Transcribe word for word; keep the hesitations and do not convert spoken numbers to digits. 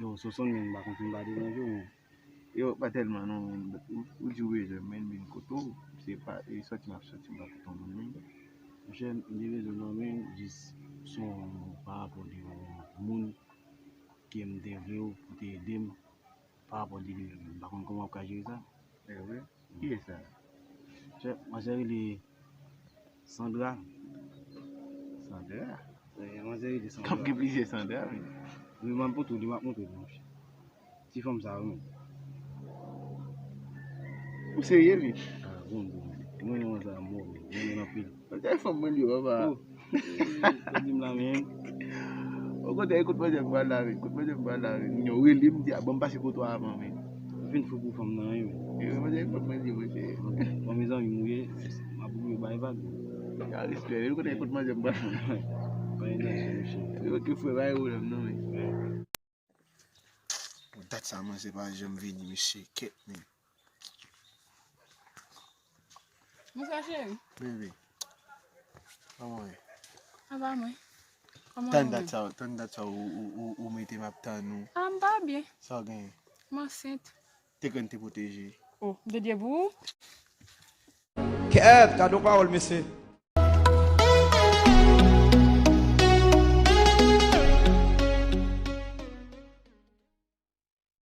Yo, Soson, men m pa konn si m pa deranje w, men. Yo, pa tèlman non, men ou, ou di w bezwen m, men vin kote w. Se pa e sòti m ap sòti, m pa kote w moun, men. Monchè, m te bezwen w non, men jis se yon pa rapò de yon moun ke m te vle w pou te ede m pa rapò de li menm. M pa konn kòman w ka jere sa. E vre? Kiyès sa? Chè, manzè rele Sandra. Sandra? Wi, manzè rele Sandra. Kòm gen plizyè Sandra, wi. Wi, m ap montre w li, m ap montre w li, monchè. Ti fanm sa, wi. Ou serye, wi? Ah, bon, bon. Mwen, mwen, sa, mwen, mwen, mwen, anpil. Mwen, se fanm mwen, li, papa. Oh. Ou di m la, men. O kontrè, e kot manzè m pral la, men. Kot manzè m pral la, men. Moun yo rele m, di, "Ah, ban m pase kote w avan, men." Ou fin fou pou fanm nan, wi, men. E, manzè, e kot manzè, monchè. Bon, mezanmi, m ye, m ap oubli bay vag. Ya, respè, ou konnen kot manzè m pral. Pa gen danger, monchè. Ok, frè, pa gen pwoblèm, non, men. Pou dat sa, manzè pa janm vini, mesye, kèt, men. Bonswa, cheri. Bebe. Kòman w ye? Sa va, mwen. Kòman w ye? Tann dat sa, tann dat sa ou, ou, ou, ou mete m ap tann ou. Ah, m pa byen. Sa w genyen? M ansent. Te krenn te pwoteje. Oh, m te dye pou ou. Kèt, gade yon pawòl, mesye.